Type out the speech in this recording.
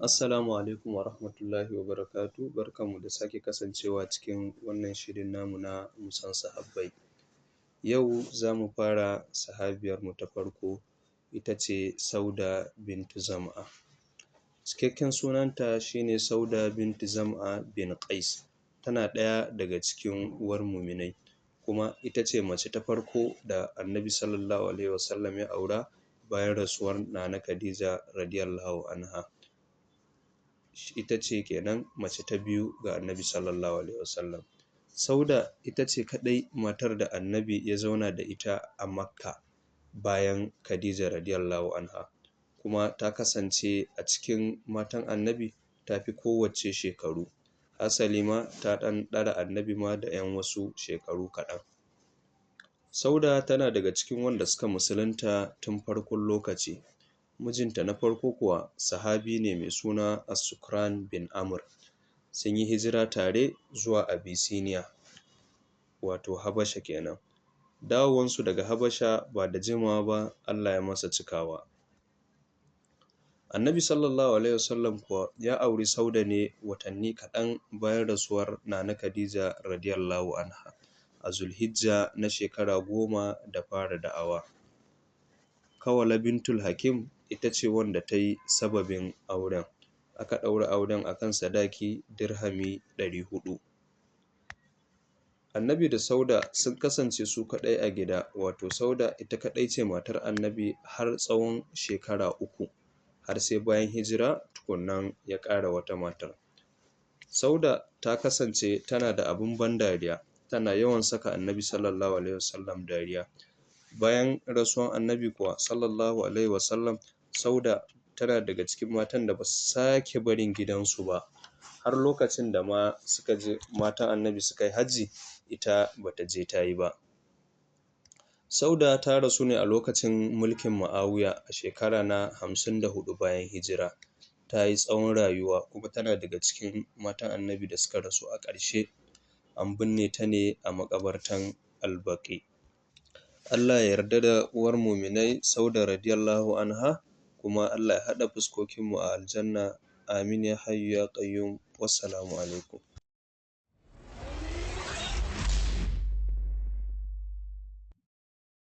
Assalamu alaikum warahmatullahi wabarakatuh. Barkanmu da sake kasancewa cikin wannan shirin namu na musan sahabbai. Yau za mu fara sahabiyarmu ta farko, ita ce Sauda bintu Zam'a. Cikakken sunanta shi ne Sauda bintu Zam'a bin Qais. Tana ɗaya daga cikin uwar muminai, kuma ita ce mace ta farko da Annabi sallallahu alaihi wasallam ya aura bayan rasuwar Nana Khadija radiyallahu anha. Ita ce kenan mace ta biyu ga Annabi sallallahu alaihi wasallam. Sauda ita ce kaɗai matar da Annabi ya zauna da ita a Makka bayan Khadija radiyallahu anha, kuma ta kasance a cikin matan Annabi ta fi kowacce shekaru, hasali ma ta ɗan ɗara Annabi ma da ‘yan wasu shekaru kaɗan. Sauda tana daga cikin wanda suka musulunta tun farkon lokaci. Mijinta na farko kuwa sahabi ne mai suna As-Sukran bin Amr. Sun yi hijira tare zuwa Abyssinia, wato Habasha kenan. Dawowansu daga Habasha ba da jimawa ba Allah ya masa cikawa. Annabi sallallahu alaihi wasallam kuwa ya auri Sauda ne watanni kaɗan bayan rasuwar Nana Khadija radiyallahu anha a Zulhijja na shekara 10 da fara da'awa. Kawala bintul Hakim ita ce wanda ta yi sababin auren. Aka ɗaura auren a kan sadaki dirhami 400. Annabi da Sauda sun kasance su kaɗai a gida, wato Sauda ita kaɗai ce matar Annabi har tsawon shekara 3, har sai bayan hijira tukunnan ya ƙara wata matar. Sauda ta kasance tana da abin ban dariya, tana yawan saka Annabi sallallahu alaihi wasallam dariya. Bayan rasuwan Annabi kuwa sallallahu alaihi wasallam, Sauda tana daga cikin matan da ba su sake barin gidansu ba, har lokacin da ma suka je matan Annabi suka yi hajji, ita ba ta je ta yi ba. Sauda ta rasu ne a lokacin mulkin Mu'awiya a shekara na 54 bayan hijira. Ta yi tsawon rayuwa kuma tana daga cikin matan Annabi da suka rasu a ƙarshe. An binne ta ne a maƙabartan Al-Baqi. Allah ya yarda da uwar muminai Sauda radiyallahu anha, kuma Allah ya haɗa fuskokinmu a aljanna. Amin ya hayyu ya qayyum. Wassalamu alaikum.